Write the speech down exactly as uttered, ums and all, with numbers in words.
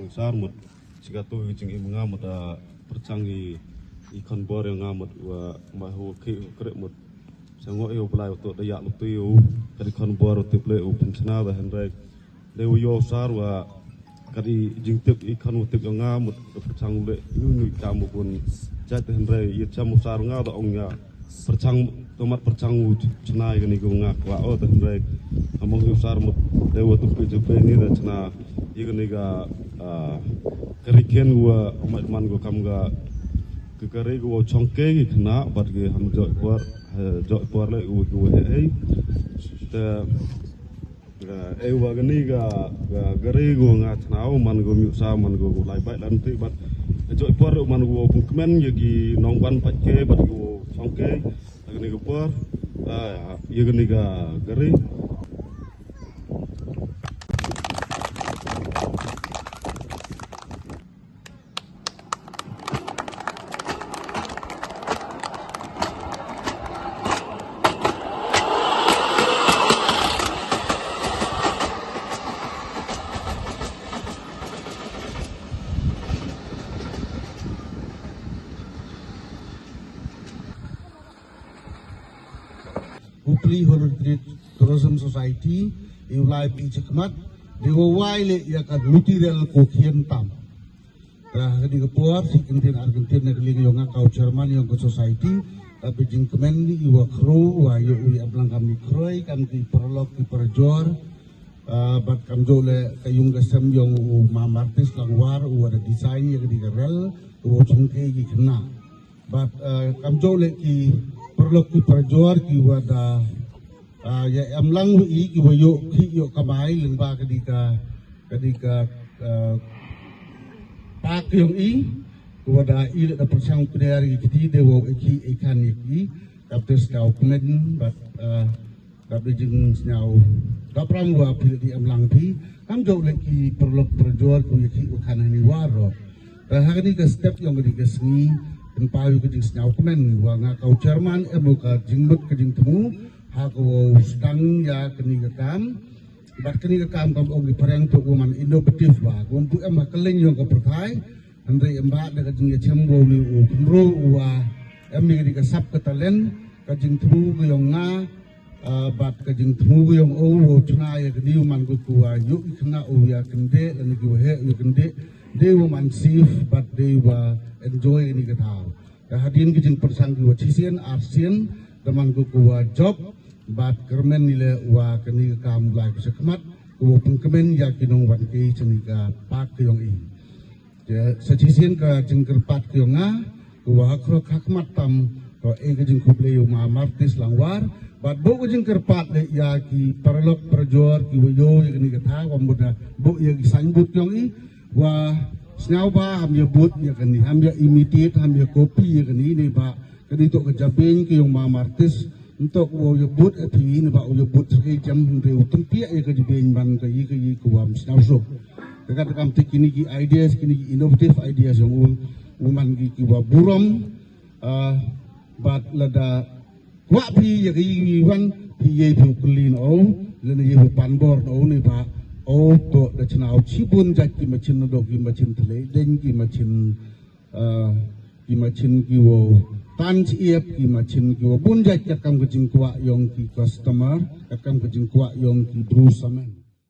Sar mut, chi kato i jingim nga mut, ah, pyrchang i, i khon bor ïa nga mut, wa, ma hu ki kre mut. Sa ngo ïa u Blai u to da ïa lu tu ïa u, ka dei khon bor u tip le u pynchna da hynrei. Dei u ïa u sar wa, ka dei jingtip i khon u tip ïa nga mut, da pyrchang le, nu nu kam u bun, jait da hynrei, ïa cham u sar nga da ong ïa. Pyrchang, tomat pyrchang u chna ïa kane ka nga kwah, oh, da hynrei. Among u sar mut, dei wa tu pi ju pe ni da chna, ïa kane ka, ah, ka ri ken wa, ma-, man ko kam ka, ka, ka ri ko wa chong ke ki khynnah, bad ki ham joi por, eh, joi por le, u, u, eh, eh. Te, eh, eh, wa kane ka, ka, ka ri ko nga chna, man ko myu sa, man ko, ko lai bai lan ti, bad, eh, joi por, man ko, pun kmen, ïa ki nong wan pat ke, bad ko chong ke, Ïa kane ka por, ah, ïa kane ka, ka ri. Hubli Holland Village Tourism Society, i u lai phi chakhmat, dei wa wai le ïa ka material ko khian tam. Ka ha kane ka por, shi kyntien ar kyntien na ka liang yong nga ka u chairman yong ka society, ka phi jingkmen i wa khro, wa ïoh u ïa blang kam i khroi, kam ki paralok, ki parajor, ah, bad kam jooh le ka yung ka sem yong u Ma Martis Langwar, u wa da design ïa kane ka rel, u wa chong ke ki khynnah. Bad, eh, kam jooh le ki paralok ki parajor ki wa da, ah, ïa em lang wa i ki wa ïoh ki ïoh kamai lyngba ka dei ka, ka dei ka, eh, park yong i, ki wa da i le da pyrshang pynïar ki kti de wa i ki i kan i ki, dap te sñiaw kmen, bad, eh, Dap da jingsñiaw. Dap ram wa phi la dei em lang phi. Kam jooh le ki paralok parajor ko ïa ki u khan hani war ro. Te ha kani ka step yong kani ka sngi. Pynpaw ïa ka jingsñiaw kmen. Wa nga ka u chairman em u ka jingmut ka jingthmu. Ha ka wa u sdang ïa kani ka kam. Bad kani ka kam kam ong ki phareng to u man innovative wa. Ko tu em ha ka leng yong ka pyrthai. Hynrei em ba da ka jingïachem wa u ni u kynru u wa em ni ka sap ka talent, ka jingthmu ka yong nga, ah, bad ka jingthmu ka yong u, wa u chna ïa ka ni u man ka ku wa ïoh i khynnah u ïa kyndeh, lane ki wa heh u ïa kyndeh, dei wa man safe, bad dei wa enjoy ni ka thaw. Ka hadien ka jingpyrshang ki wa chisien, arsien, da man ka ku wa job, bad kyrmen ni le wa kani ka kam lai ka shakmat, ku wa pynkmen ïa ki nongwan ki chani ka park ka yong i. Te sa shisien ka jingkyrpad ka yong nga, ka wa ha khrok ha khmat tam, ka e ka jingkhublei u Ma Martis Langwar, bad bun ka jingkyrpad le ïa ki paralok parajor, ki wa ïoh ïa kani ka thaw, wa mut da bun ïa ki signboard ka yong i, wa sñiaw ba ham ïa bud ïa kani, ham ïa imitate, ham ïa copy ïa kani, ne ba kani to ka jabieng ka yong Ma Martis, Ntok u ïa bud, eh, phi ni ba u ïa bud sa ka jam hynrei u tympiah ïa ka jingbiang ban ka ïa ka ïa ka wa ym sñiaw suk. Ka kat kam te kini ki ideas, kini ki innovative ideas yong u, u man ki ki wa burom, ah, bad lada kwah phi ïa ka ïa ka wan, phi ïa phi u kylli na u, lane ïa phi pan bor na u ni ba, u to da chna u chibun jait ki machin na dok ki machin thlei, deng ki machin Ah, ki machin ki wow tan chiep, ki machin ki wow bun jait katkam ka jingkwah yong ki customer, katkam ka jingkwah yong ki bru samen.